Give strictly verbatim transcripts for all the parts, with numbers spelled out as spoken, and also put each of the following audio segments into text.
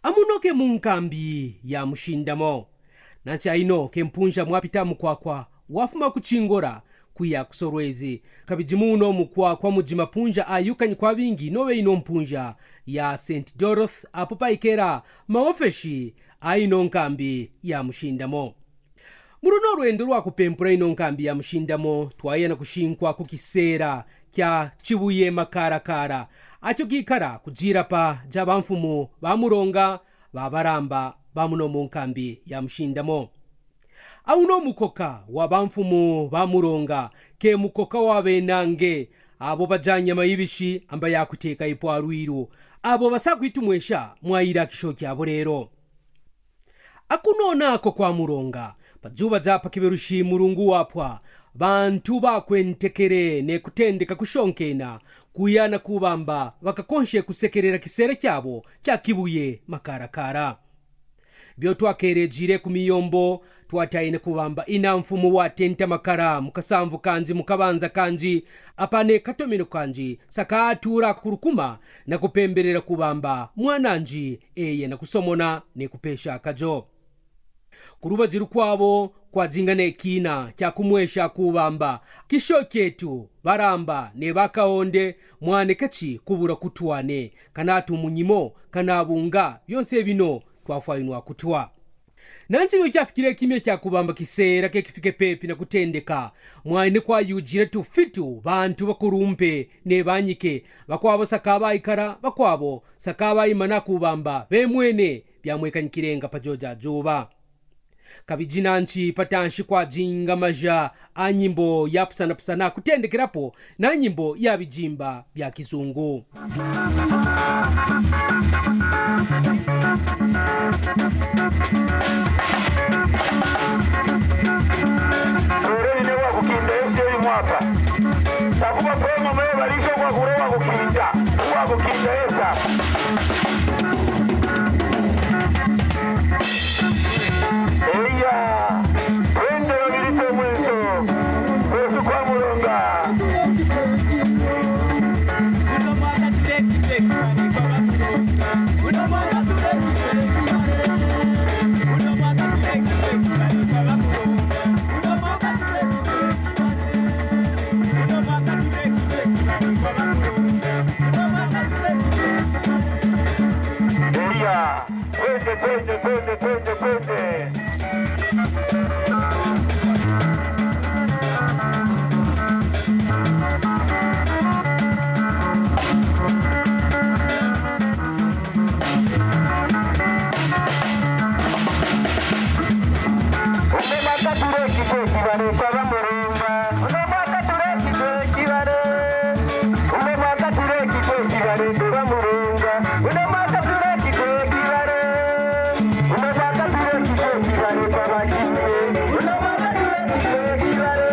Amuno ke mu nkambi ya Mushindamo. Nanchi ayino ke mpunja mwapita Mukwakwa wafuma ku Chingora kuya ku Solwezi. Kabidi muno Mukwakwa mudima mpunja ayukanyi kwa bingi nobe ino mpunja ya Saint Dorothy apo paikela maofeshi ayino nkambi ya Mushindamo. Mu luno lwendo lwa kupempula ino nkambi ya Mushindamo twaya na kushinkwa ku kisera kya Chibuye Makalakala, acho kikala ku jilapa ja bamfumu ba Mulonga, ba Balamba, ba muno mu nkambi ya Mushindamo. Awuno mukoka wa bamfumu ba Mulonga ke mukoka wa benange abo bajanyama ibishi amba ya kuteka ipwalwilu, abo basakwitumwesha mwa ilakisho kyabo lelo. Akuno nako kwa Mulonga, pa juba ja pa kibelushi mulungu wapwa, bantu bakwentekele ne kutendeka kushonkena kuya na kubamba bakakonshe kusekelela kisera kyabo kya Kibuye Makalakala. Byo twakelejile ku miyombo, twataine kubamba ina mfumu watenta makala mu kasamvu kanji, mu kabanza kanji, apa ne katomino kanji, saka atula ku lukuma na kupembelela kubamba mwananji eye na kusomona ne kupesha akajo. Ku lubaji lukwabo kwajinga ne kina kya kumwesha kubamba kisho kyetu Balamba ne ba Kaonde, mwanekachi kubula kutwa ne, kana tumunyimo, kana bunga, byonse bino twafwainwa kutwa. Nanchi byo chafikile kimya kya kubamba kisera ke kifike pepi na kutendeka, mwaine kwayujila tufitu bantu bakulumpe ne banyike, bakwabo saka baikala, bakwabo saka baimana kubamba bemwene byamwekanyikilenga pa joja juba. Kabidi nanchi patanshi kwajinga maja a nyimbo ya pusanapusana kutendekelapo na nyimbo ya bijimba bya kizungu. Lero ine wakukinda esi eyi mwaka. Sakuba pemo mwe balisho kwa kule wakukinda. Wakukinda esa. Eya, twende babili twe mwenso, kwesu kwa Mulonga. Eya. Twende, twende, twende, twende, twende. Uno mwaka tulekitwe kibale kwa Bamulonga. Uno mwaka tulekitwe kibale. Uno mwaka tulekitwe kibale kwa Bamulonga. Uno mwaka tulekitwe kibale. Uno mwaka tulekitwe kibale kwa Bakinde. Uno mwaka tulekitwe kibale.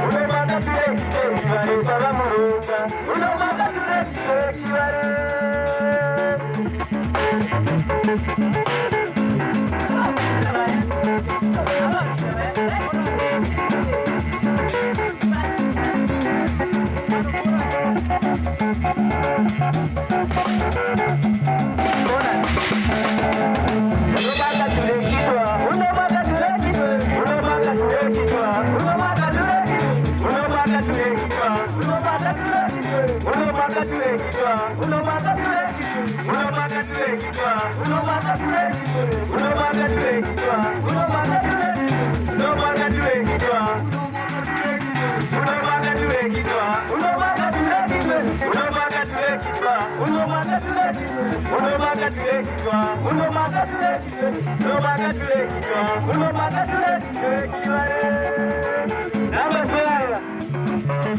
Uno mwaka tulekitwe kibale kwa Bamulonga. Uno mwaka tulekitwe kibale. Nabafaya,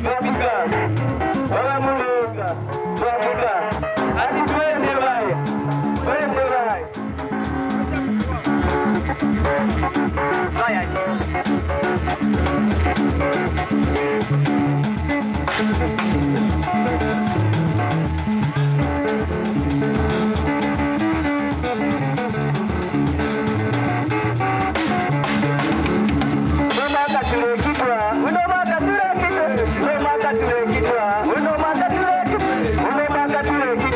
twafika, baba Mulonga, twafika, ati twende baya, twende baya. Baya. Uno mwaka tulekitwa, uno mwaka tulekitwa, uno mwaka tulekitwa, uno mwaka tulekitwa, uno mwaka tulekitwa,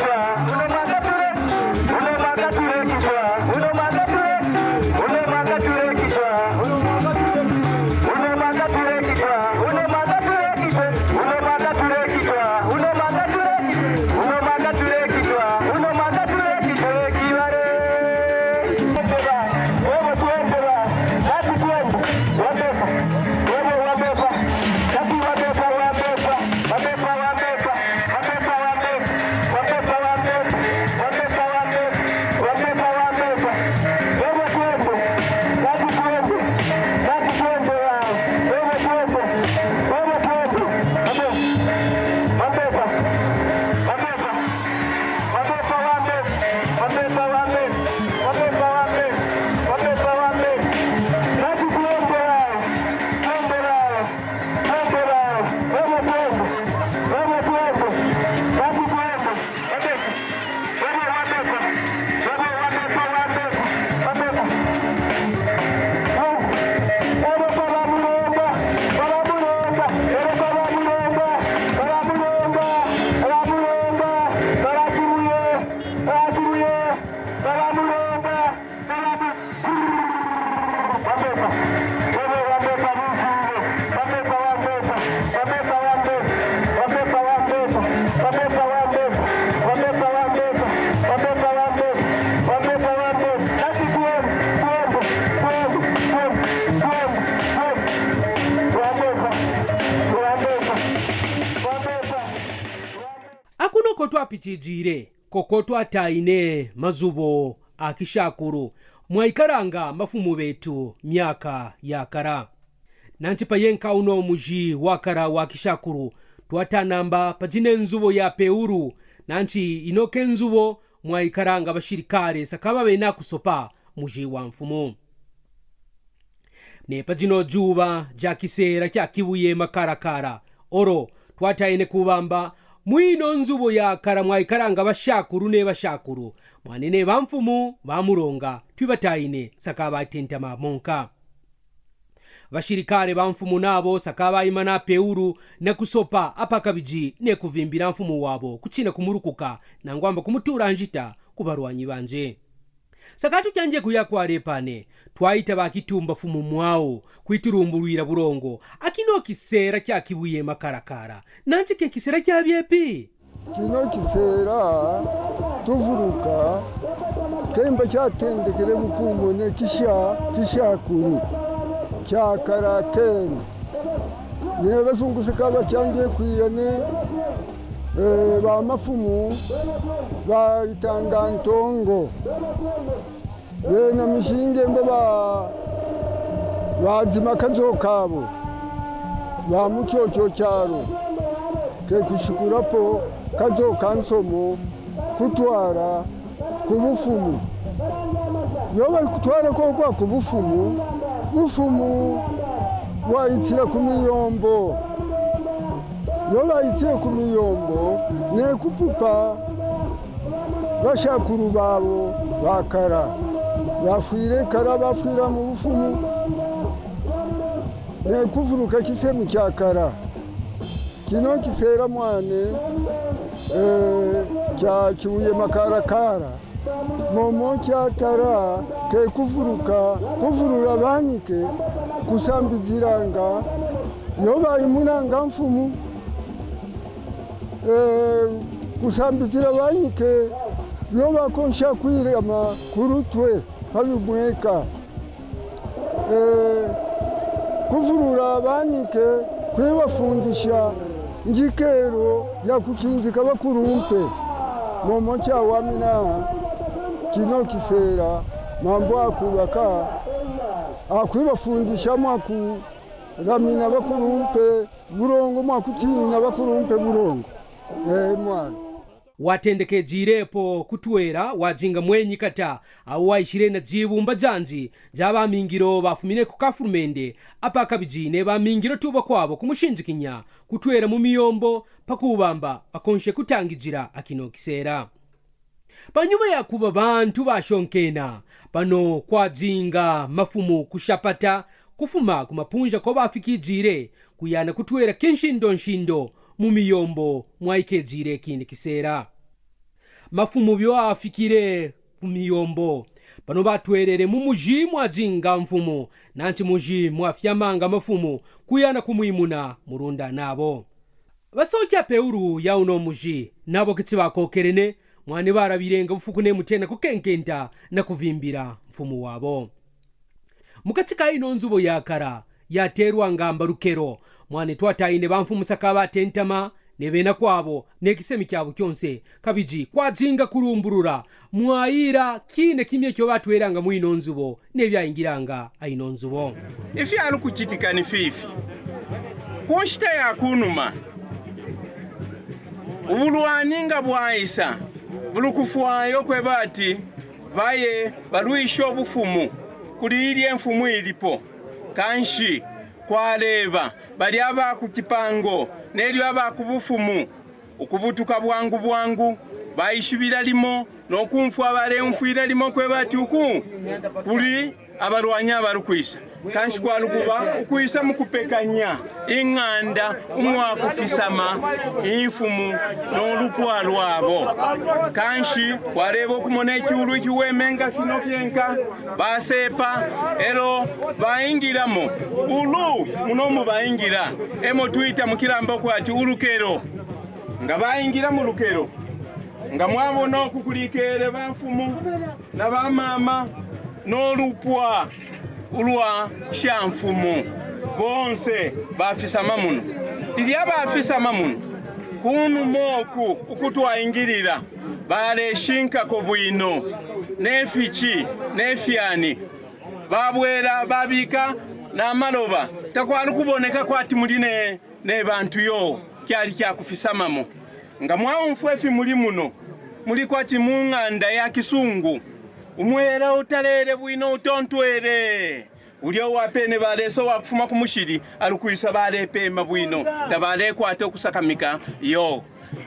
Akuno ko twapitijiire, ko ko twataine mazubo a kishakulu, mwaikalanga mafumu betu myaka ya kala. Nanti pa yenka uno muji wa kala wa kishakulu, twata namba pa jine nzubo ya Peulu, nanti ino ke nzubo mwaikalanga bashilikale saka babena kusopa muji wa mfumu. Ne pa jino juba ja kiseela kya Kibuye Makalakala, olo twataine kubamba, mwino nzubo ya kala mwaikalanga bashakulu ne bashakulu, mwane ne bamfumu ba Mulonga twibataine saka batentama monka. Bashilikale ba mfumu nabo saka baimana Peulu na kusopa apa Kabiji ne kuvimbila mfumu wabo kutina kumulukuka nangwamba kumutula njita ku balwanyi banje. Saka tukyanje kuya kwa Lepane, twaita ba Kitumba Fumu Mwau kwitulumbulwila bulongo akino kiseela kya Kibuye Makalakala. Nanti ke kiseela kya byepi? Kino kiseela tuvuluka kemba kyatendekele bukumbo ne kisha, kishakulu kya kala kene. Ne bazungu saka bakyanje kwiya ne, eh, ba mafumu baitanga ntongo. Bena mishinge mbo ba, bazima kazo kabo, ba mu kyokyo kyalo ke kushikulapo kazo ka nsomo kutwala ku bufumu. Yo bali kutwala ko kwa ku bufumu, bufumu bwaitila ku miyombo. Yo baitile ku miyombo ne kupupa bashakulu babo ba kala, bafwile kala, bafwila mu bufumu ne kuvuluka kisemi kya kala. Kino kiseela mwane, eh, kya Kibuye Makalakala. Momo kyatala ke kuvuluka, kuvulula banyike kusambizilanga yo baimunanga mfumu. Eh, kusambizila banyike yo bakonsha kwilama ku lutwe pa bimweka. Eh, kuvulula banyike kwibafundisha njikelo ya kukindika bakulumpe. Momo kyawamina kino kiseela, mambu akubaka akwibafundisha mwa kulamina bakulumpe bulongo, mwa kutinina bakulumpe bulongo. Eh, mwana. Watendekejilepo kutwela wazinga mwenyi kata awo waishile na jibumba janji ja bamingilo bafumine ku kafulumende, apa Kabiji ne bamingilo tuba kwabo kumushinjikinya kutwela mu miyombo pa kubamba bakonshe kutangijila akino kiseela. Panyuma ya kuba bantu bashonkena, pano kwazinga mafumu kushapata kufuma ku mapunja ko bafikijile kuyana kutwela kinshindonshindo mu miyombo mwaikejile kindi kiseela. Mafumu byo afikile ku miyombo, pano batwelele mu muji mwazinga mfumu, nanti muji mwafyamanga mafumu kuyana kumwimuna mulunda nabo. Basookya Peulu ya uno muji nabo keti bakokelene, mwane balabilenga bufuku ne mutena kukenkenta na kuvimbila mfumu wabo. Mu kati ka ino nzubo ya kala yatelwanga mbalukelo, mwane twataine bamfumu saka batentama ne bena kwabo ne kisemi kyabo kyonse, Kabiji kwazinga kulumbulula mwayila kina kimye kyo batwelanga mu ino nzubo ne byaingilanga a ino nzubo. Ifyali kukitika ni fifi. Ku nshita ya ku numa, ubulwani nga bwaisa, buli kufwaya okweba ati baye balwishe ubufumu kuli ilye mfumu ilipo. Kanshi kwaleba bali aba ku kipango nelyo aba ku bufumu ukubutuka bwangu bwangu, Baishibila limo, no kumfwa baleumfwila limo kweba ati uku kuli abalwanyi abalukwisa. Kansi kwali kuba ukwisa mu kupekanya ing'anda umwakufisama imfumu no lupwa lwabo. Kansi kwaleba ukumona ikiulu ikiwemenga fino fyenka, basepa, elo baingilamo. Ulu muno mu baingila, emo twita mu kilambo kwati ulukelo. Nga baingila mu lukelo, nga mwabona uku kulikele bamfumu na bamama no lupwa ulwa shamfumu, bonse bafisama muno. Lilya bafisama muno, kunuma uku uku twaingilila, baleshinkako bwino ne fichi ne fyani. Babwela babika na maloba, takwali kuboneka kwati muli ne ne bantu yo, kyali kya kufisamamo. Nga mwaumfwa ifi muli muno, muli kwati mu ng'anda ya kisungu, umwela utalele bwino utontwele. Ulya uwapene balesa uwakufuma ku mushili, alukwisa balepema bwino, tabalekwata ukusakamika yo.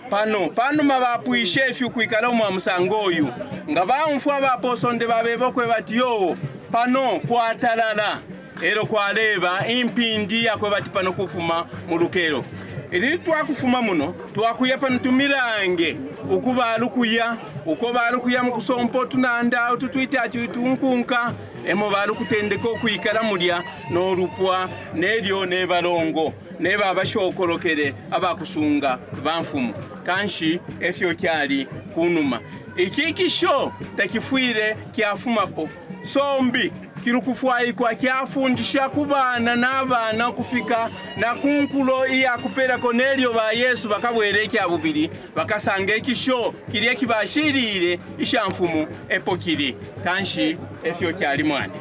Pano, panuma bapwishe ifi ukwikala umwa musango uyu, nga baumfwa abaposonde babeba ukweba ati yo, pano kwatalala. Elo kwaleba impindi ya kweba ati pano kufuma mu lukelo. Ili twakufuma muno, twakuya pano tumilange uku balukuya, uko balukuya mu kusompa utunanda utu twita ati utunkunka, emo balukutendeka ukwikala mulya no lupwa nelyo ne balongo ne babashokolokele abakusunga bamfumu. Kansi efyo kyali kunuma. Iki kisho takifwile kyafumapo. Sombi kilukufwaikwa kyafundisha ku bana na bana ukufika na ku nkulo iya kupelako nelyo ba Yesu bakabwela ikya bubili, bakasanga ikisho kilye kibashilile isha mfumu epo kili. Kansi efyo kyali mwani.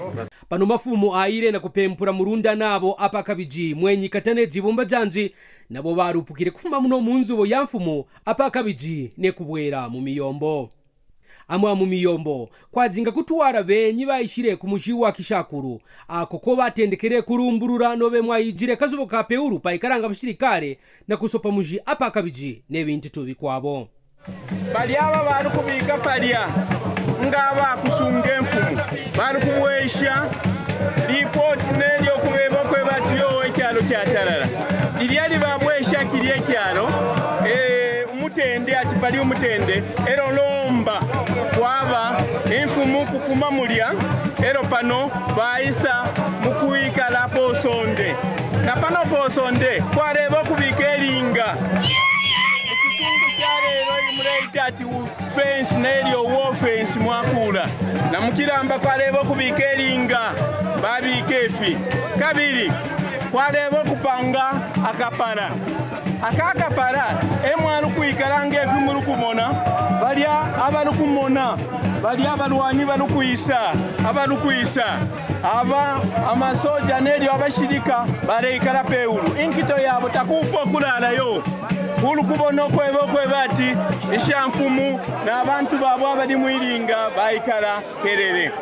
Pano mafumu aile na kupempula mu lundana abo apa kabiji mwenyi katane jibumba janji, nabo balupukile kufuma muno mu nzubo ya mfumu apa kabiji ne kubwela mu miyombo. Amwa mu miyombo kwajinga kutwala benyi baishile ku muji wa Kishakulu, ako ko batendekele kulumbulula nobe mwayijile kazubo ka peulu paikalanga bashilikale na kusopa muji apa kabiji ne bintu tubi kwabo. Balya aba balukubika palya nga abakusunga imfumu, balukubwesha lipoti nelyo kubeba ukweba ati yowe ikyalo kyatalala. Ilya libabwesha kilye ikyalo, eh, umutende ati pali umutende, elo lomba kwaba imfumu kufuma mulya, elo pano baisa mu kwikala posonde. Na pano posonde kwaleba ukubika ilinga. Mu kisungu kya lelo imuleita ati fensi nelyo uwo fensi mwakula. Na mu kilamba kwaleba ukubika ilinga, babika ifi. Kabili kwaleba ukupanga akapala. Aka akapala, e mwalukwikala nge ifi mulukumona, balya abalukumona, balya abalwani balukwisa, abalukwisa. Aba amasoja nelyo abashilika baleikala peulu, inkito yabo takupwa kulalayo. Ulukubona ukweba ukweba ati isha mfumu na bantu babo abali mwilinga baikala kelele.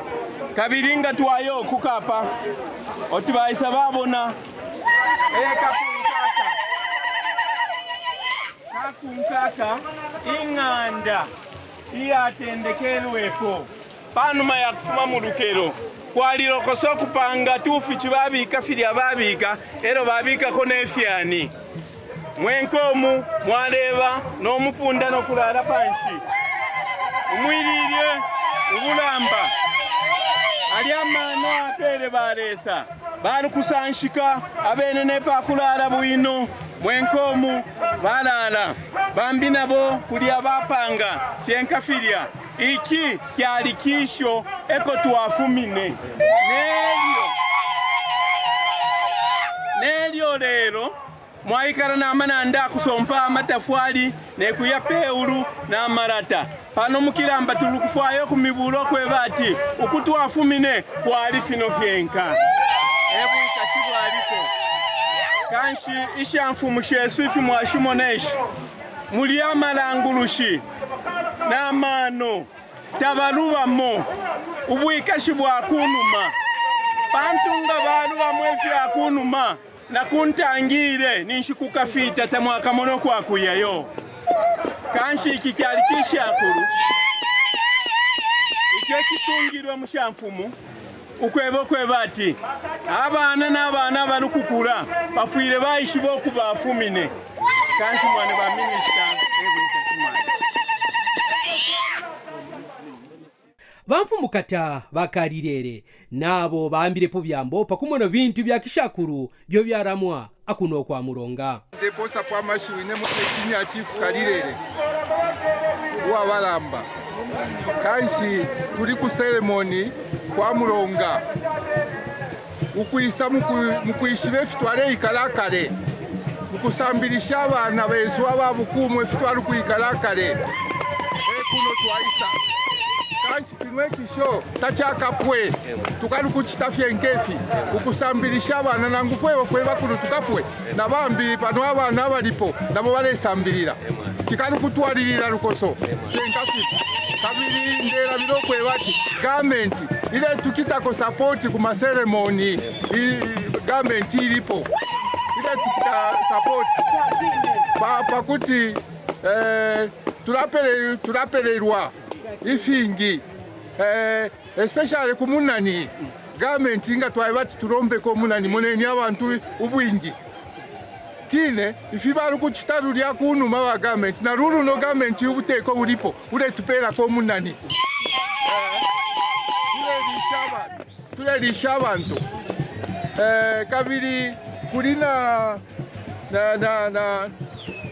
Kabili nga twayo kukapa, oti baisa babona, eh, kakunkaka, kakunkaka ing'anda iyatendekelwepo. Panuma ya kufuma mu lukelo, kwalilokosa ukupanga tufichi babika filya babika, elo babikako ne fyani. Mwenka umu mwaleba no mupunda no kulala panshi. Umwililye ubulamba. Alya amano apele ba Lesa. Balukusanshika abene ne pa kulala bwino. Mwenka umu balala. Bambi nabo kulya bapanga fyenka filya. Iki kyali kisho eko twafumine. Nelyo, nelyo lelo mwaikala na mananda akusompa amatafwali ne kuya peulu na malata. Pano mu kilamba tulukufwayo ku mibulo kweba ati uku twafumine kwali fino fyenka. E bwikashi bwaliko. Kanshi isha mfumu shesu ifi mwashimona ishi, mulya amalangulushi na mano tabalubamo ubwikashi bwa kunuma. Pantu nga balubamo ifya kunuma, na kuntangile ninshi kukafita tamwakamona ukwakuyayo. Kansi iki kyali kishakulu ikyo kisungilwe mu sha mfumu, ukweba ukweba ati, abaana n'abaana abali kukula bafwile baishiba uku bafumine. Kansi mwane baminisita, ebwe nkati mwane. Bamfumu kata ba Kalilele nabo bambilepo byambo pa kumona bintu bya kishakulu byo byalamwa akuno kwa Mulonga. Ndeposapo amashiwi ne mu Kenya Chief Kalilele uwa Balamba. Kansi tuli ku ceremony kwa Mulonga. Ukwisa mu ku-, mu kwishiba ifi twaleikala kale, mu kusambilisha abaana besu aba Bukumu ifi twali ukwikala kale. E kuno twaisa. Kansi kinwe kisho tachakapwe. Tukali ukucita fye nkefi, ukusambilisha abaana, nangu fwe bafwe bakulu tukafwe, na bambi pano abaana abalipo nabo balesambilila. Tikali ukutwalilila lukoso fye nkafi. Kabili ndelabila ukweba ati, gavumenti iletukitako sapoti ku maseremoni. I-, gavumenti ilipo, iletukita sapoti pa, pakuti, eh, tulapele-, tulapelelwa ifingi, eh, especially ku munani. Gavumenti nga twaiba ati tulombeko munani, moneni abantu ubwingi. Kine ifi bali ukucita lulya ku numa ba gavumenti, na luluno gavumenti ubuteko bulipo, uletupelako munani. Eh, tulelisha abantu, tulelisha abantu. Eh, kabili kuli na, na, na, na,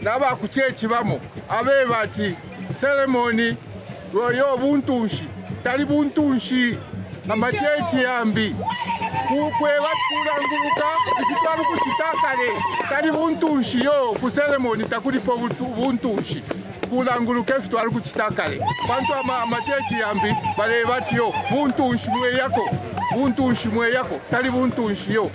na ba ku chechi bamo abeba ati, seremoni yo buntunshi. Tali buntunshi. Amachechi yambi ku-, kweba ati kulanguluka ifi twali ukucita kale. Tali buntunshi yo, ku seremoni takulipo buntu-, buntunshi. Kulanguluka ifi twali ukucita kale. Pantu ama-, amachechi yambi baleba ati yo buntunshi mweyako, buntunshi mweyako. Tali buntunshi yo.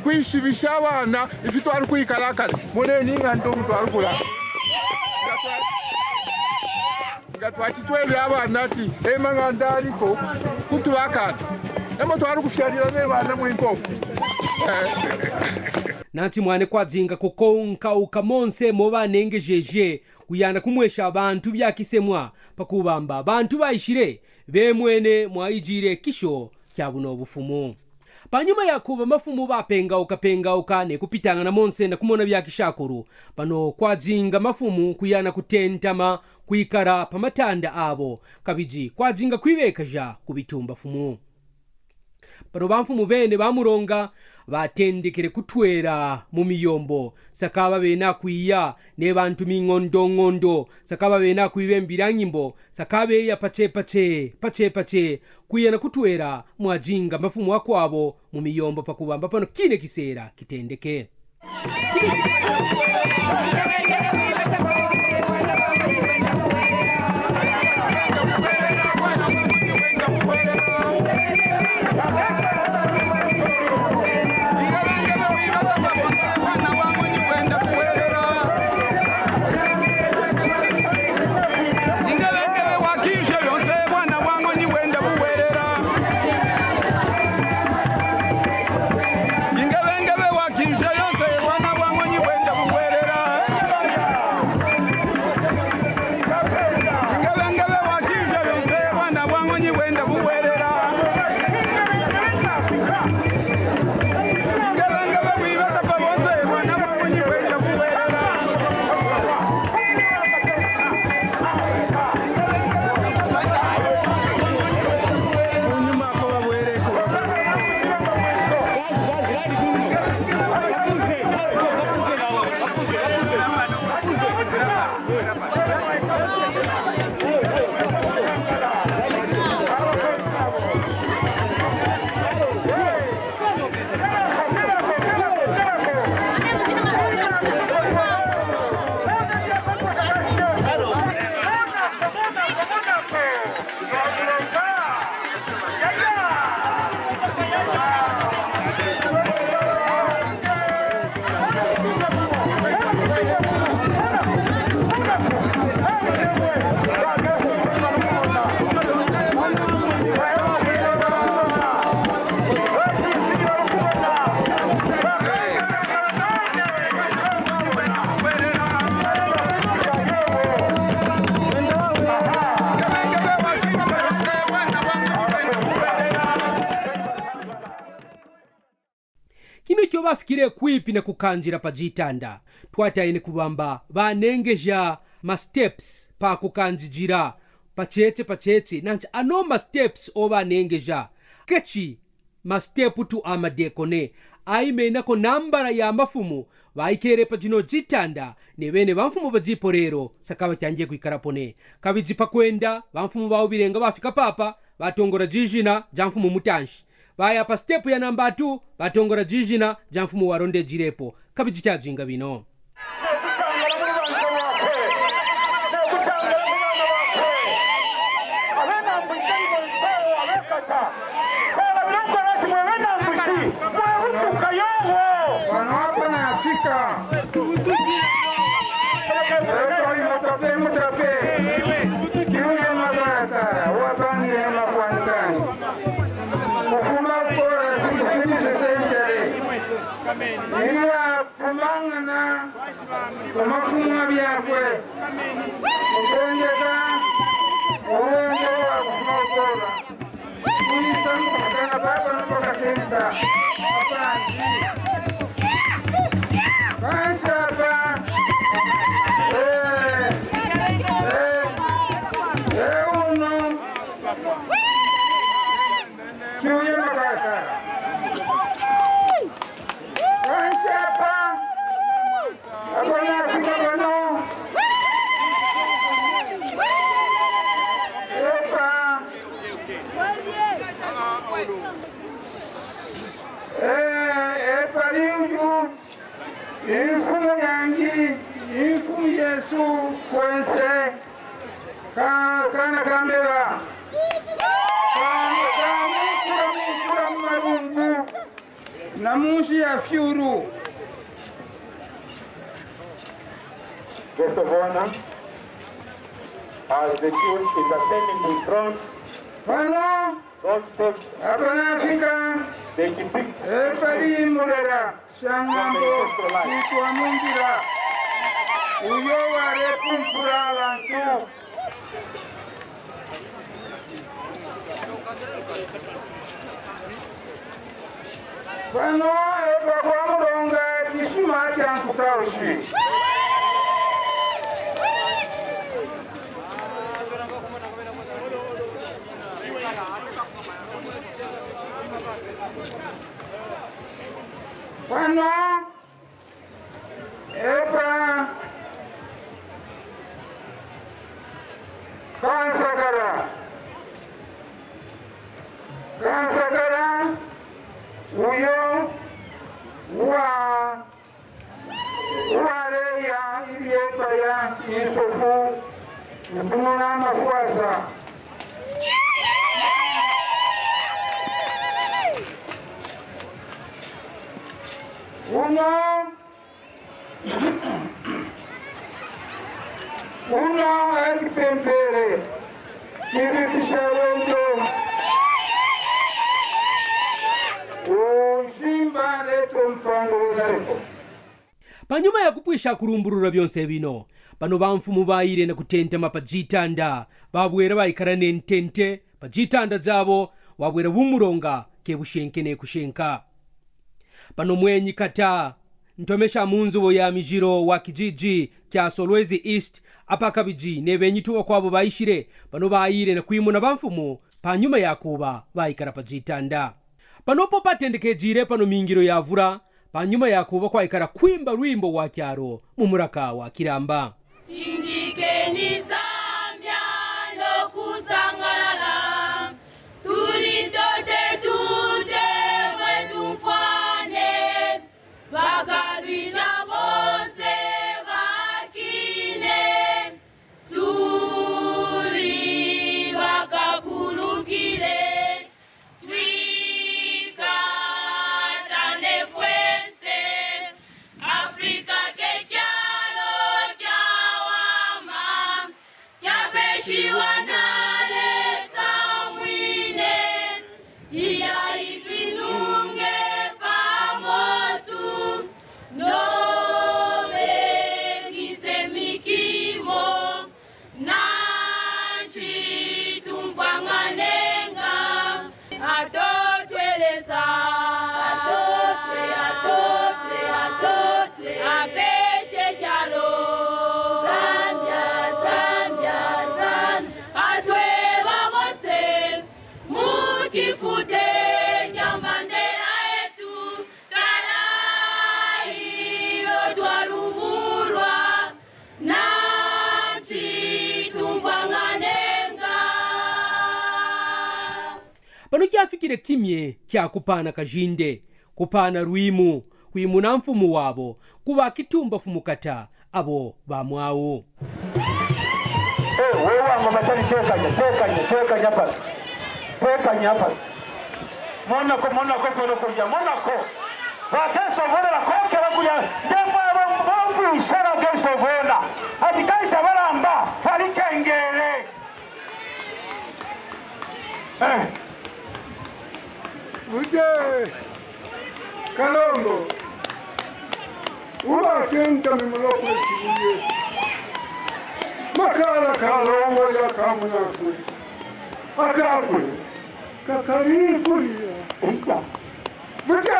Kwishibisha abaana ifi twali ukwikala kale. Moneni ing'anda umu twali ukula. Nga twa-, nga twacitwebe abaana ati, e mang'anda aliko kutubakana. Emo twali ukufyalila ne baana mwinkofu. Nanti mwane kwazinga kukonkauka monse mo banengejeje kuyana kumwesha abantu bya kisemwa, pakubamba abantu baishile bemwene mwaijile kisho kya buno bufumu. Panyuma ya kuba mafumu bapengauka-pengauka ne kupitangana monse na kumona bya kishakulu, pano kwazinga mafumu kuyana kutentama kwikala pa matanda abo, kabiji kwazinga kwibekaja ku bitumbafumu. Pano bamfumu bene ba Mulonga batendekele kutwela mu miyombo, sakaba bena kwiya ne bantu ming'ondong'ondo, sakaba bena kwibembila nyimbo, sakaba beya pache pache, pache pache, kwiya na kutwela mwazinga mafumu akwabo mu miyombo, pakubamba pano kine kisela kitendeke. Ingebengebe wakimfya yonse, bwana bwa Ng'onyi wenda buwelela. Ingebengebe wakimfya yonse, bwana bwa Ng'onyi wenda buwelela. Ingebengebe wibata pa bonse, bwana bwa Ng'onyi wenda buwelela. Bafikire kwipi na kukanjira pa jitanda, twataye ne kubamba banengeja ma steps pa kukanjijira pa cheche pa cheche, nanchi ano ma steps o banengeja. Kechi ma step tu a madekone, aimena ko nambala ya mafumu baikere pa jino jitanda, ne bene bamfumu ba jipo rero saka bachangiye kwikarapo ne. Kabiji pa kwenda, bamfumu baubirenga bafika papa, batongora jijina ja mfumu Mutanshi. Baya pa step ya namba two, batongora jijina ja mfumu warondejirepo. Kabiji chajinga bino. Wano apa nafika. Mutape, mutape. Kiuye magaka, wabangire mafwanikani. Kufuma kora sixteen century. Iliya fumangana, amafumu abyakwe. Mutendeka, uwenge wa kufuma kora. Kuisa mukutana papa no pakasensa. Apandi. Kansi apa. Eh, eh, eh, uno. Kiuye makasala. Kansi apa. Apa nafika pano. Epa. Eh, epa liuyu. Imfumu yangi, imfumu Yesu fwense. Ka, kana kambeba. Ka, ka mukula, mukula mu malungu. Na munsi ya fyulu. Guest of honor, as the chief is ascending to the throne, pano, don't step, apa nafika, they depict, epa li mulela sha ngambo, kitwa mu nzila. Uyo walepumpula abantu. Pano epa kwa mulonga kisima kya nkutaushi. Pano epa kansakala. Kansakala uyo wa, waleya ilyepa ya insofu. Utununa mafwasa. Uno, uno akipempele kibikisha lwendo. Unjimba leto mpango wenaleko. Panyuma ya kupwisha kulumbulula byonse bino, bano bamfumu bayile na kutentama pa jitanda, babwela baikala ne ntente pa jitanda jabo, babwela bumulonga ke bushenke ne kushenka. Pano mwenyi kata ntomesha mu nzubo ya mijilo wa kijiji kya Solwezi East, apa kabiji ne benyitu bakwabo baishile, pano bayile na kwimuna bamfumu panyuma ya kuba baikala pa jitanda. Pano po patendekejile pano mingilo ya vula, panyuma ya kuba kwaikala kwimba lwimbo wa kyalo mu mulaka wa Kilamba. Tindikeni Zambia no kusangalala, tulitote tute mwe tumfwane, bakalwisha bonse bakine, tuli bakakulukile. Twikatane fwese, Afrika ke kyalo kya Kifute kya mbandela yetu, tala ilo twalubulwa, nanti tumvwang'anenga. Pano kyafikile kimye kya kupaana kazinde, kupaana lwimu, kwimuna mfumu wabo, kuba kitumba fumukata, abo ba mwau. Eh, we wangu matali, tekanya, tekanya, tekanya pano. Tekanya pano. Monako, monako, kono kulya, monako. Bakesobolela kokela kulya, ndemwa bo, bo, bwisela kesobona. Ati kaisa balamba, balikengele. Eh. Buje, Kalombo, uba kenta mi muloko ekibuye. Makala Kalombo ya kamunakwe. Akakwe, kakali kulila. Buje,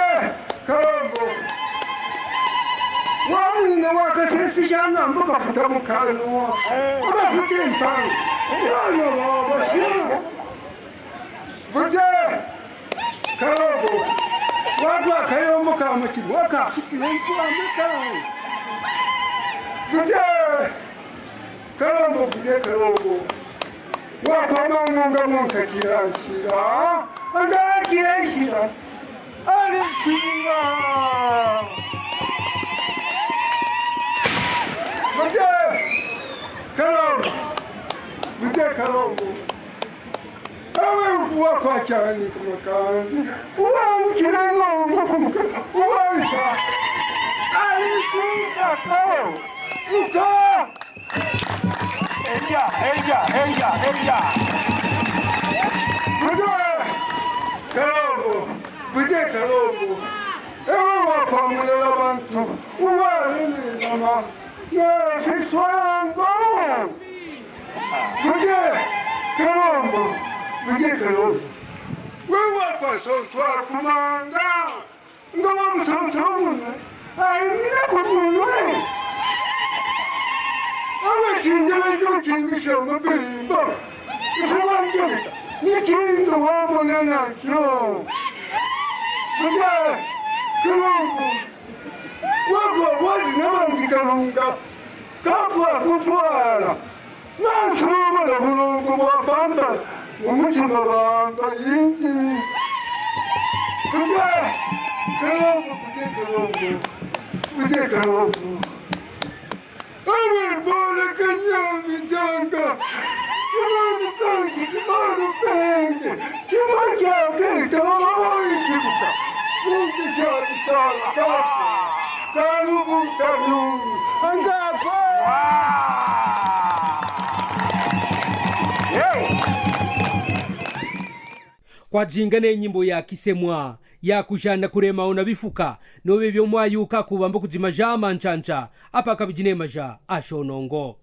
Kalombo. Wamwine wakasesisha nambo kafuta mu kanwa. Abafite impanga. Bana baba shira. Buje, Kalombo. Watu akayombo ka mutima, wakafutile nswambe kawe. Buje, Kalombo, buje Kalombo. Wakwama ngunga muntakila nshila. Antakila nshila. Ali nshila. Buje Kalombo. Buje Kalombo. Ewe uwa kwa chani ku makanzi. Uwa ikile ng'ombe ku muka. Uwa isa. Ali nshila Kalombo. Uka. Eya, eya, eya, eya. Buje Kalombo, buje Kalombo. Ewe wapamulela bantu, uwalele nyama, ne fiswango. Buje Kalombo, buje Kalombo. Wewe wapasontwa ku manga. Nga wamusontwa muno, ayimina ku munwe. Awe kinjele njo kingisha mapimba. Ife wanjele, ni kintu wamona nakyo. Buje Kalombo. Wagwa wazi nabanzi Kalunga. Kapwa kutwala. Nansuubula bulungu bwa Kampala mu mutima bamba yingi. Buje Kalombo, buje Kalombo, buje Kalombo. Awe pole kanyami janga. Kimani kansi, kimani penge. Kimani jake, tamama wa ikibuka. Mungu shati tala, kasi. Kalubu tabiuru. Angako. Kwajinga ne nyimbo ya kisemwa ya kujana kulema ona bifuka, nobe byo mwayuka kubamba kujima ja manchancha, apa kabijine maja ashonongo.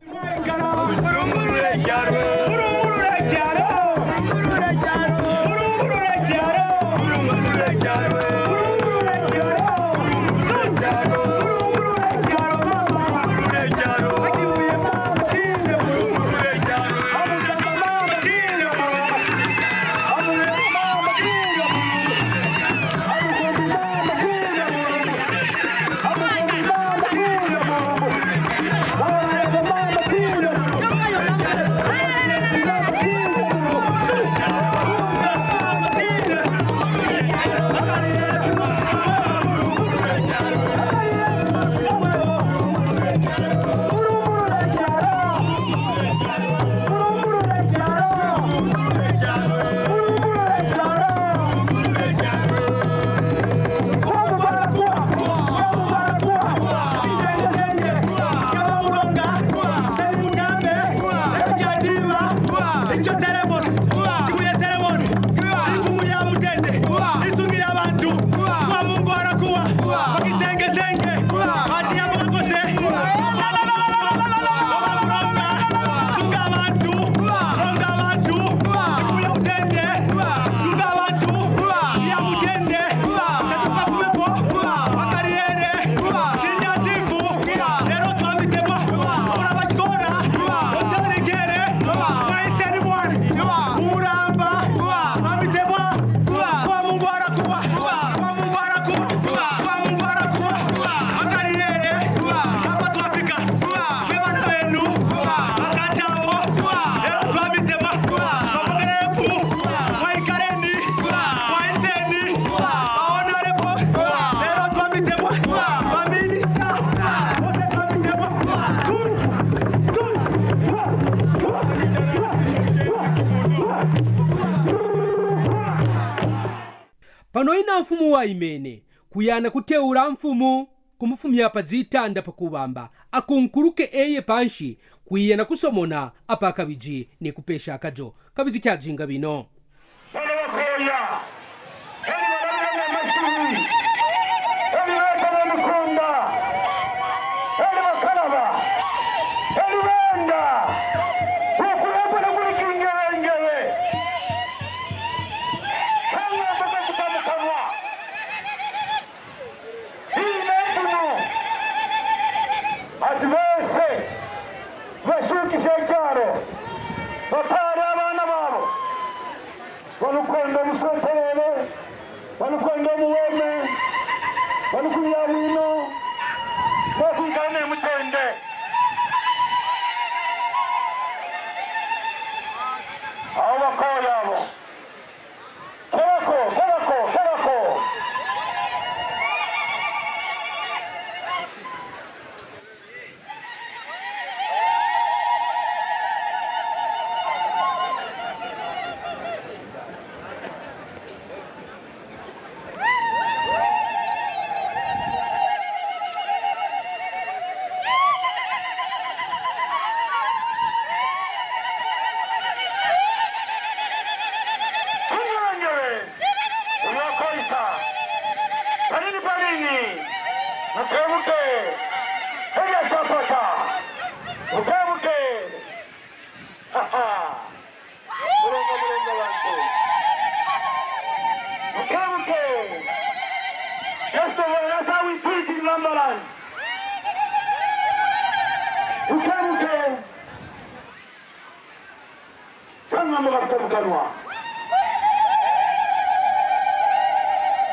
Pano ina mfumu waimene, kuyana kuteula mfumu, kumufumya pa zitanda pakubamba, akunkuluke eye panshi, kwiyana kusomona apa kabiji ni kupesha akajo. Kabiji kyazinga bino. Bano bakoya, eli balabila na mashini, eli beta na mikunda, eli bakalaba, eli benda, ukulembela kuli kingelengele. Kanga mboka zikamukanwa. Ine mfumu ati bese bashukishe ekyalo, bataale abaana babo, balukwenda omusetelele, balukwenda omuweme, balukulya bwino, bakwikala ne mutende. Abo bakoya abo. Kerako, kerako, kerako. Ung'ang'ane, uyokoisa. Panini, panini. Mukebuke. Elya syapata. Mukebuke. Ha, ha. Mulonga, mulonga bantu. Mukebuke. Yesu, wena sa witwiti lambalani. Mukebuke. Sang'amba kabukabukanwa.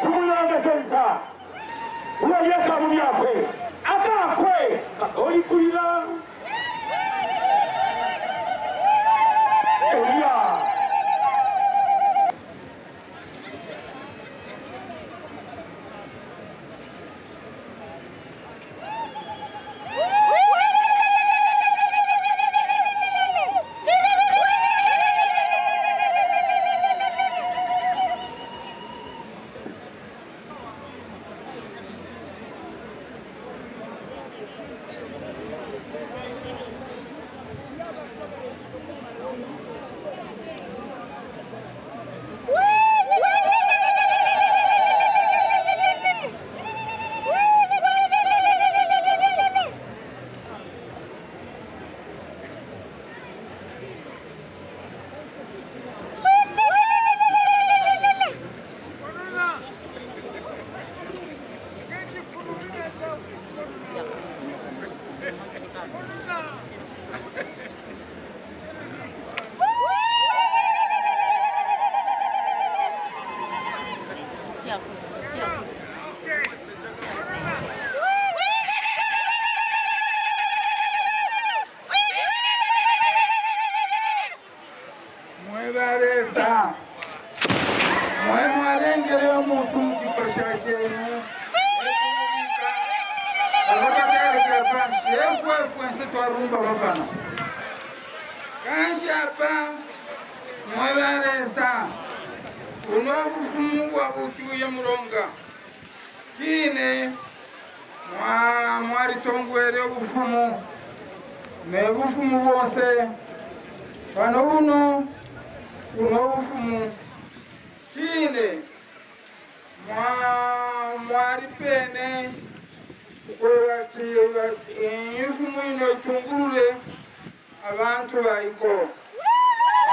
Kumuyongeseza. Uwo lyekamu lyakwe. Akakwe. Kakoyikulila. Eliya. Mwe balesa, mwe mwalengele omuntu mu kifo sha kyenu. Abakatele kya panshi, efwe, efwe nse twarumba bapana. Kanshi apa, mwe balesa, uno bufumu bwabukiwe Mulonga. Kine mwa-, mwalitongwele obufumu, ne bufumu bwonse, pano buno, buno obufumu. Kine mwa-, mwalipene ukweba ati, ati, infumu ino itungulule abantu baiko.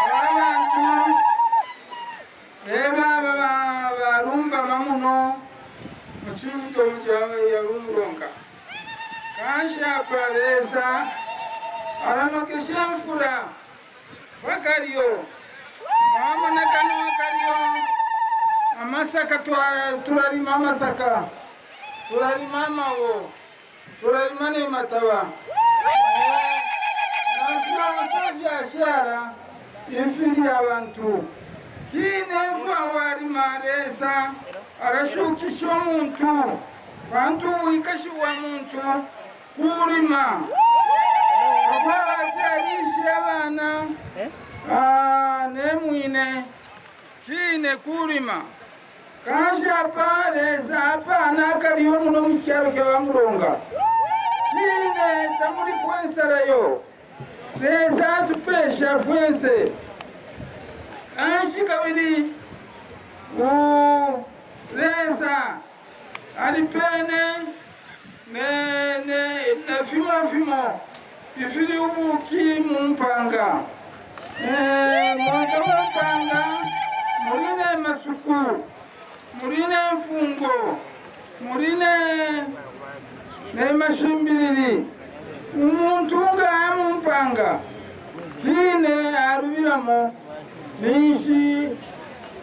Aba bantu eba ba-, ba-, balumbama muno mu chifuto mu cha-, ya Lumulonga. Kanshi apa Lesa alanokeshe mfula wakalyo. Mwamona kano wakalyo. Amasaka twa-, tulalima amasaka. Tulalima amawo. Tulalima ne mataba. Na fyonse fyashala ifilya abantu. Kine mfwa walima Lesa alashukisha omuntu. Pantu wikashiwa muntu kulima. Akwaba ati alishe abana, ah, ne mwine. Kine kulima. Kansi apa Lesa apa nakalyo muno mu kyalo kya Bamulonga. Kine tamuli pwensala yo. Lesa atupesha fwense. Kansi kabili u Lesa ali pene ne, ne, ne fimo fimo ifili ubuki mu mpanga. Eh, monta mu mpanga muli ne masuku, muli ne mfungo, muli ne, ne mashimbilili. Umuntu nga aya mu mpanga, kine alubilamo, ninsi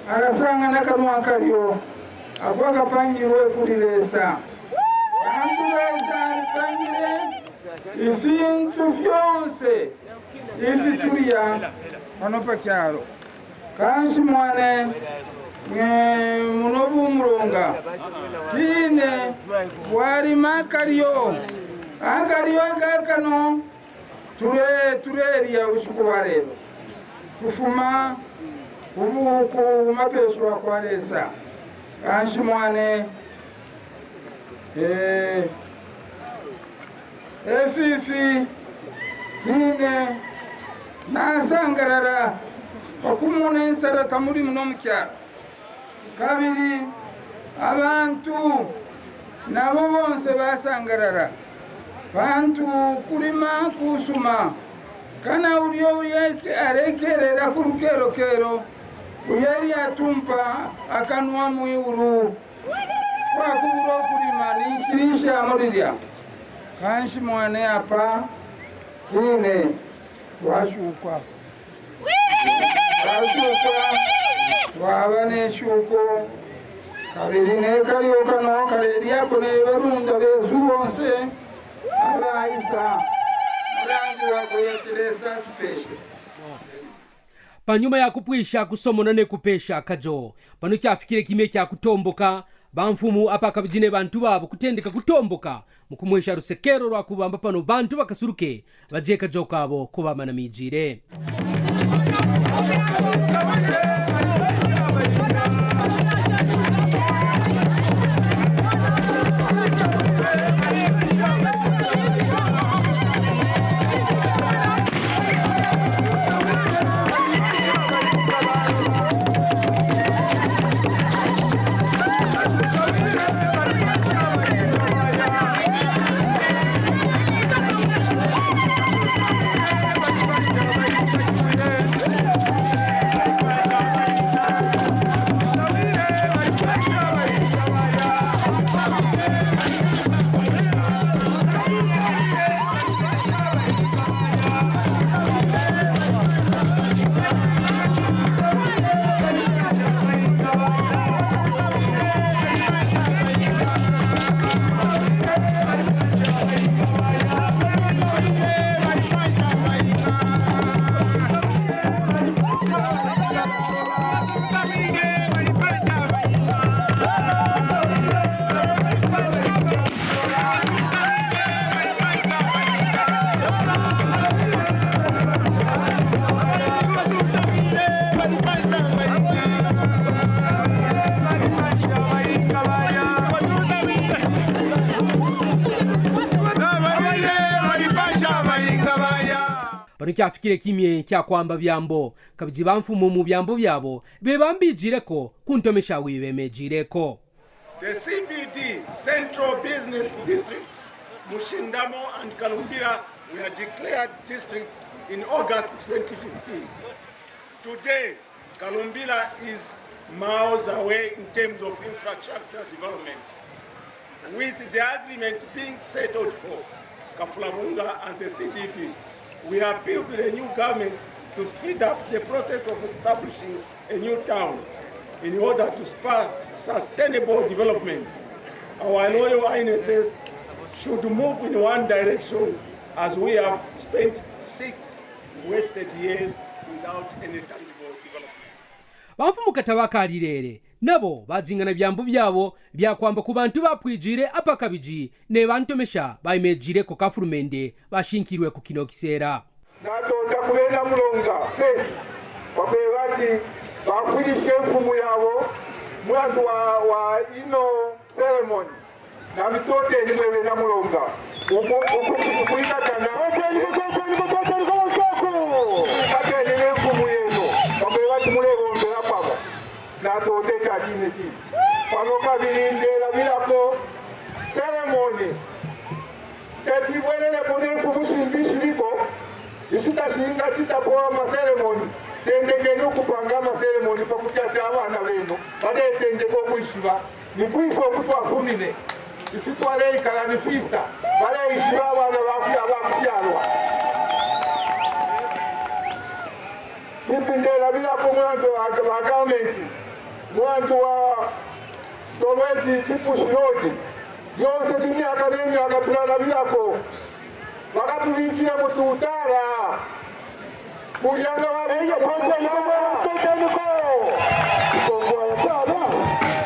alasanga na kanwa kalyo ako akapangilwe kuli Lesa. Kantu Lesa alipangile ifintu fyonse ifi tulya pano pa kyalo. Kansi mwane, nge muno Bumulonga, kine bwalima akalyo, akalyo aka kano tule, tulelya usiku wa lelo kufuma ku bu-, ku mapeswa kwa Lesa. Kansi mwane, eh, efifi kine nasangalala pakumona ensala tamuli muno mu kyalo. Kabili abantu nabo bonse basangalala. Pantu kulima kusuma. Kana ulyo ulye alekelela ku lukelokelo, ulye lyatumpa akanwa mwiwulu. Kwakubula ukulima ni nshili sha mulilya. Kansi mwane apa kine twashukwa. Twashukwa, twaba ne shuko. Kabili ne kalyo kano kalelyapo ne Balunda besu bonse abaisa. Mulandu wa kuya ti Lesa atupeshe. Panyuma ya kupwisha, kusomona ne kupesha kajo, pano kyafikile kimye kya kutomboka. Bamfumu apa kabiji ne bantu babo kutendeka kutomboka mu kumwesha lusekelo lwa kubamba pano bantu bakasuluke baje kajo kabo kuba manamijile. Pano kyafikile kimye kya kwamba byambo, kabiji bamfumu mu byambo byabo beba mbijileko ku ntomesha wibemejileko. The C B D, Central Business District, Mushindamo and Kalumbila were declared districts in August twenty fifteen. Today, Kalumbila is miles away in terms of infrastructure development. With the agreement being settled for Kafulabunga as a C D B, we appeal to the new government to speed up the process of establishing a new town in order to spur sustainable development. Our Royal Highnesses should move in one direction, as we have spent six wasted years without any tangible development. Bamfumu kata bakalilele, nabo bajingana byambo byabo bya kwamba ku bantu bapwijile apa kabiji ne bantomesha baimejileko ka fulumende bashinkilwe ku kino kisela. Natota ku bena Mulonga fesi, bakweba ati bafwilishe mfumu yabo, Mulandu wa, wa ino ceremony, na mitoteni mwe bena mulonga. Uku, uku, uku, ukwikatana. Ukwikatene ne mfumu yenu. Pamwe bati mulegombela pamo. Natoteka dine ti. Pano kabili ndelabilako ceremony. Keti bwelelepo ne mfumu shimbi shiliko, ishita shinga chitapo amaseremoni, tendekeni ukupanga amaseremoni pakuti ati abana benu badetendeka ukwishiba ni kwisa uku twafumine, ifi twaleikala ni fisa, baleishiba abana bafye abakufyalwa. Chimbi ndelabilako mulandu wa, wa gavumenti, mulandu wa Solwezi Chief Bush Road, yonse imyaka ne myaka tulalabilako, bakatubikila mu tutala. Kulyanga wa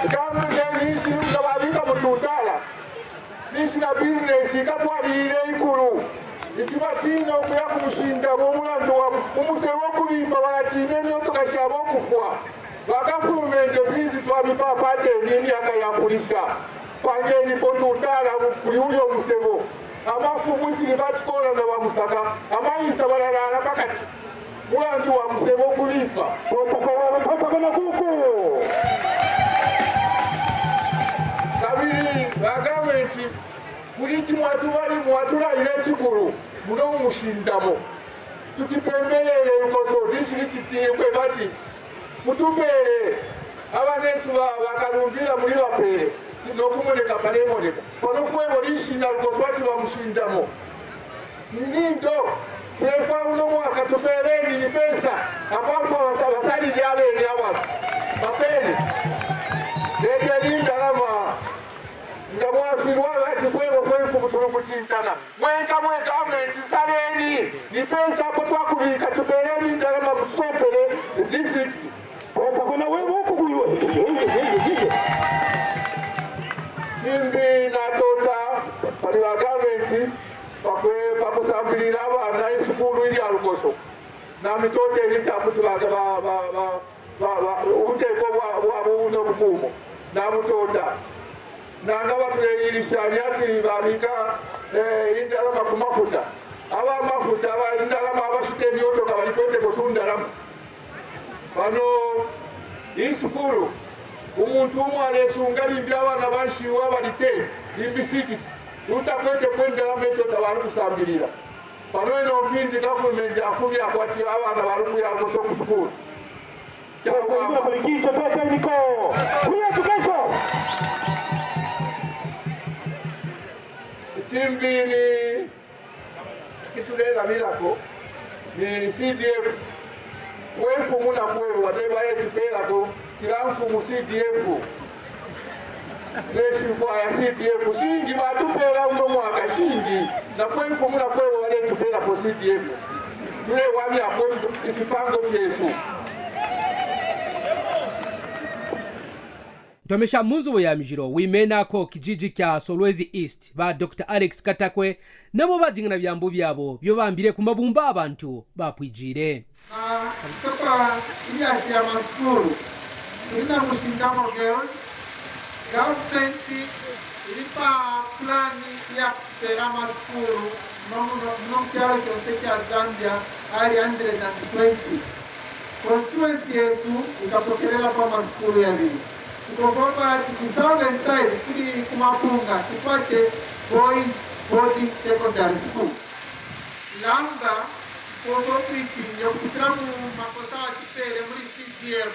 gavumenti nisi nga babika mu tutala. Nisi na business ikatwalile ikulu. Ikiba chino kuya ku mushindamo mulandu wa umusebo kubimba, balatineni otoka shabo kufwa. Bakafulumende bizi twabipapateni imyaka yafulisha. Pangeni po tutala kuli ulyo musebo. Amafumu ifili batikola na bamusaka, amaisa balalala pakati. Mulandu wa musebo kubimba. Popoko wala popoko na kuku. Kabili ba gavumenti, kuli ki mwatubali, mwatulaile chikulu muno mu mushindamo. Tukipembelele Lukoso district kwe bati, mutupele abanesu ba, bakalumbila muli bapele, no kumoneka palemoneka. Pano fwebo lishina Lukoso ati ba mushindamo. Nindo, twefwa uno mwaka tupeleni ni pesa, apapwa basa, basalili abene aba. Bapele. Lekeni ndalama. Nga mwafilwa ati fwebo fwefu kutulukutintana. Mwenka mwenka amensi saleni. Ni pesa apo twakubika tupeleni ndalama kusopele district. Popoko na webo kukulu. Chimbi natota pali ba gavumenti, pakwe, pakusambilila abana isukulu ilya Lukoso. Na mitoteni takuti ba, ba, ba, ba, ba, ba, ubuteko bwa, bwa buno bukumo. Na mutota. Nanga batuleyilisha lyati babika, eh, indalama ku mafuta. Aba mafuta, aba indalama, abashiteni otoka balikweteko tundalama. Pano isukulu, umuntu umwe alesunga limbi abana banshiwa bali ten, limbi six. Tutakwete kwendela meto tabalukusambilila. Pano ino mpindi gavumenti afumya kwati abana balukuya Lukoso ku sukulu. Kyakwambula kuli kicho pesa niko. Free education. Ichimbili. Ikitulelabilako ni C D F. Fwe mfumu na fwe wade baletupelako kila mfumu C D F. Leshimfwaya C D F shingi batupela uno mwaka shingi. Na fwe mfumu na fwe waletupelako C D F. Tulewamyako ifipango fyesu. Ntomesha mu nzubo ya mijilo wimenako kijiji kya Solwezi East, ba Doctor Alex Katakwe, nabo bajiñana byambu byabo byo bambile ku mabumba abantu bapwijile. Na isoka ilyashi ya masukulu, tuli na Mushindamo Girls, gavumenti ili pa pulani ya kupela amasukulu muno, muno, muno mu kyalo kyonse kya Zambia, ali hundred and twenty. Constituency yesu ikapokelela pa masukulu yabili. Tukovopa ati ku Southern side kuli ku Mapunga tukwate Boys Boarding Secondary School. Lamba koko kwikimye kupitila mu makosa atupele muli C D F,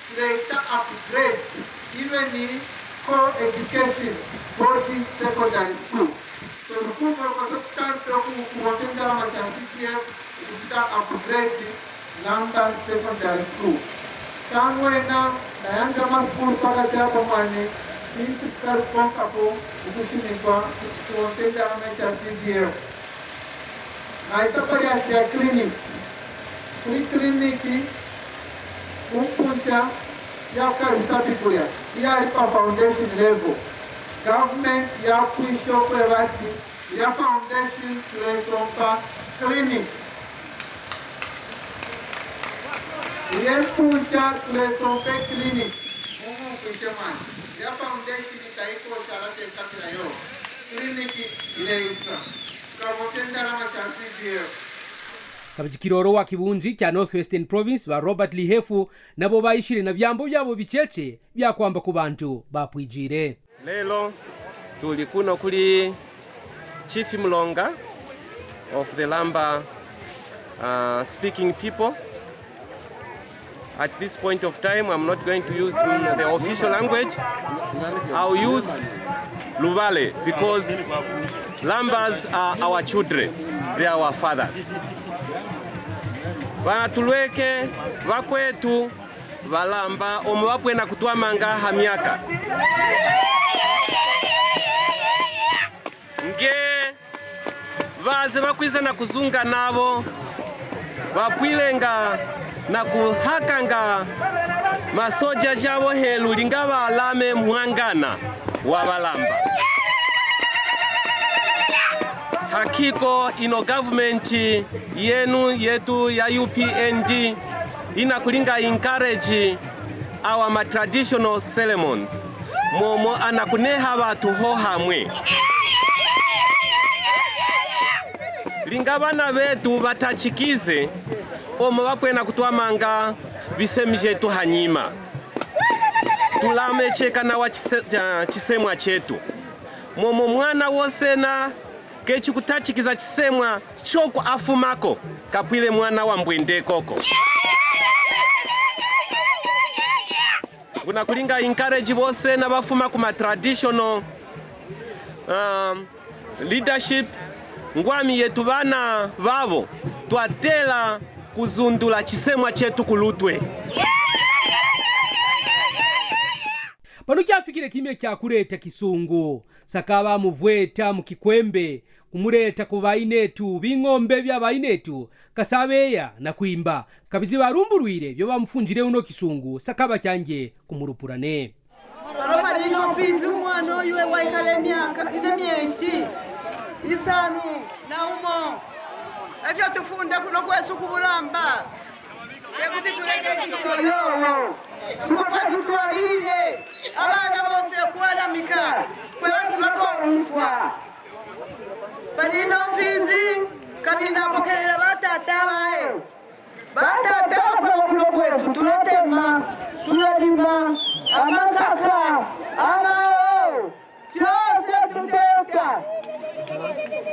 tuleta upgrade even co-education boarding secondary school. So lukumbuka so tutandika ku, kuwakendela masya C D F, kupita upgrade Lamba Secondary School. Tangwena nayandi amasukulu pakati apo mwane, pinti tukalukonkapo ukushimikwa kuwakendela masya C D F. Naisa palyashi ya clinic. Kuli clinic, ku mpunsha ya kukabisa bikulya, iyali pa foundation level. Government yapwishe ukweba ati ilya foundation tulesompa clinic. Ilye mpunsha tulesompa clinic. Umu kwe Chairman ya foundation tayiko shala te kapila yo clinic ileisa. Kabote ndalama sha C D F. Kabiji Kilolo wa kibunzi kya North Western Province ba Robert Lihefu nabo bayishile na byambo byabo bicheche bya kwamba ku bantu bapwijile. Lelo tuli kuno kuli Chief Mlonga of the Lamba, uh, speaking people. At this point of time, I'm not going to use, mm, the official language. I'll use Luvale because Lambas are our children. They are our fathers. Banatulweke, bakwetu, Balamba, omo bapwena kutwamanga ha myaka. Nge baze bakwiza na kuzunga nabo, bapwilenga na kuhakanga masoja jabo helu linga balame mwangana wa Balamba. Hakiko ino government yenu yetu ya U P N D inakulinga encourage our ma traditional ceremonies. Momo anakuneha batu ho hamwe. Linga bana betu batachikize, omo bapwena kutwamanga bisemi jetu hanyima. Tulamecheka nawa chise-, ah, chisemwa chetu. Momo mwana wose na kechi kutachikiza chisemwa choko afumako, kapwile mwana wa mbwende koko. Ngunakulinga encourage bose na bafuma ku ma traditional, um, leadership, ngwami yetu bana babo twatela kuzundula chisemwa chetu kulutwe. Pano kyafikile kimya kya kuleta kisungu. Saka bamuvweta mu kikwembe, kumuleta ku bainetu, bing'ombe bya bainetu, kasabeya na kwimba, kabiji balumbulwile byo bamufunjile uno kisungu, saka bakyanje kumulupulane. Pano pali ino mpinzi umwana uyu we waikala emyaka ine myeshi isanu na umo. Efyo tufunda kuno kwesu ku Bulamba. Ekuti tuleke ekisolo yowo. Tukopa tutwalilile abana bose okwalamika kwe bazibako umfwa. Pali ino mpinzi kabili napokelela batata bae. Batata bafwa kuno kwesu, tulatema, tulalima amasaka, amao. Fyose tuteta.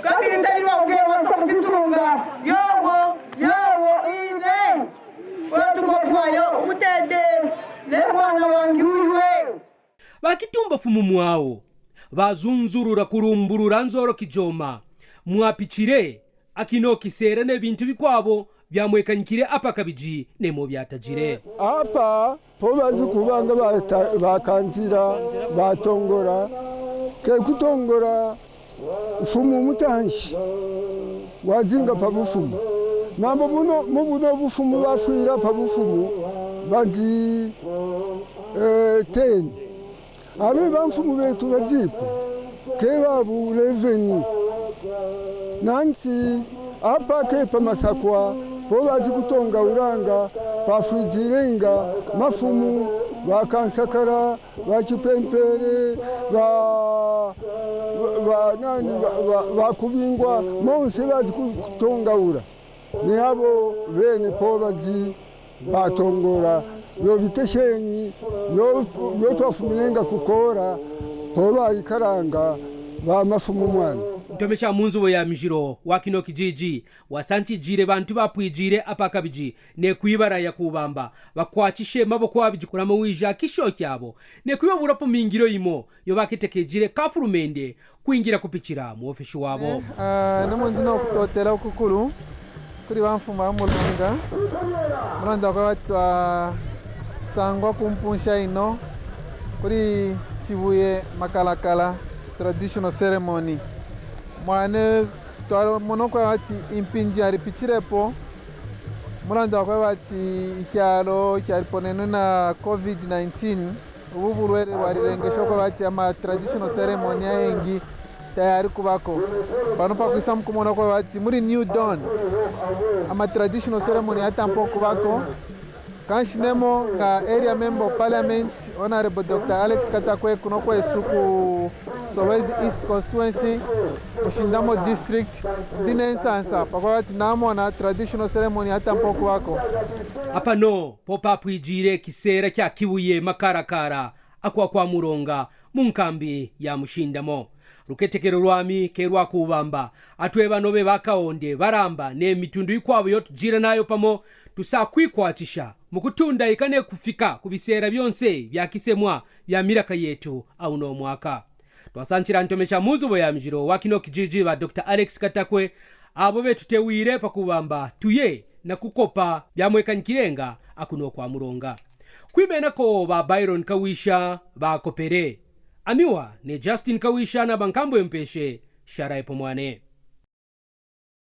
Kabili talilwa kugelwa sa kufisunga. Yowo, yowo, ine. Oyo tukofwayo, umutede, ne mwana wangi uywe. Bakitumba fumu mwao, bazunzulula kulumbulula nzolo kijoma, mwapichile, akino kiseela ne bintu bikwabo byamwekanyikile apa kabiji nemo byatajile. Apa po bazi kubanga bata-, bakanzila, batongola, ke kutongola mfumu mutanshi wazinga pa bufumu. Mambo buno, mu buno bufumu bafwila pa bufumu, bazi, eh, ten. Abe bamfumu betu bazipo, ke babu eleven. Nanti apa ke pa Masakwa, po bazi kutongaulanga, pafwizilenga mafumu, ba Kansakala, ba Chipempele, ba, ba, ba nani, ba, ba, ba Kubingwa, monse bazi ku-, kutongaula. Ni abo bene po bazi batongola, byo biteshenyi, byo, byo twafuminenga kukola, po baikalanga ba mafumu mwana. Ntomesha mu nzubo ya mijilo wa kino kijiji, wasanchijile bantu bapwijile apa kabiji, ne kwibala ya kubamba, bakwachishe maboko abiji kulama wija kisho kyabo, ne kwibabulapo mingilo imo, yo baketekejile kafulumende kwingila kupichila mu ofeshi wabo. Eh, ah, ni munzi no kutotela ukukulu kuli bamfumu ba Mulonga. Mulonga kwa bati twasangwa ku mpunsha ino kuli Chibuye Makalakala traditional ceremony. Mwane twamona kwa bati impinji yalipichilepo. Mulonga kwa bati ikyalo kyaliponenwe na covid nineteen. Ubu bulwele bwalilengesha kwa bati ama traditional ceremony ayengi tayali kubako. Pano pakwisa mukumona kwa bati muli New Dawn, ama traditional ceremony atampa okubako. Kansi nemo nga area member of parliament, Honorable Doctor Alex Katakwe, kuno kwesu ku Solwezi East constituency, Mushindamo district. Ndi ne nsansa pakuba ati namona traditional ceremony atampa okubako. Apa no po papwijire kiseera kya kibuye makarakara akwa kwamulonga mu nkambi ya Mushindamo. Luketekero lwami ke lwa kubamba atwe bano be bakawonde balamba ne mitundu ikwabo yo tujira nayo pamo, tusakwikwatisha mu kutunda ika ne kufika ku biseera byonse bya kisemwa bya milaka yetu a uno mwaka. Twasanchira ntomesha mu nzubo ya mijiro wa kino kijiji ba Doctor Alex Katakwe, abo betutewire pakubamba tuye na kukopa byamwekanyikirenga akuno kwamulonga. Kwimenako ba Byron Kawisha bakopere. Amiwa ne Justin Kawisha na bankambo empeshe, sharaye pamwane.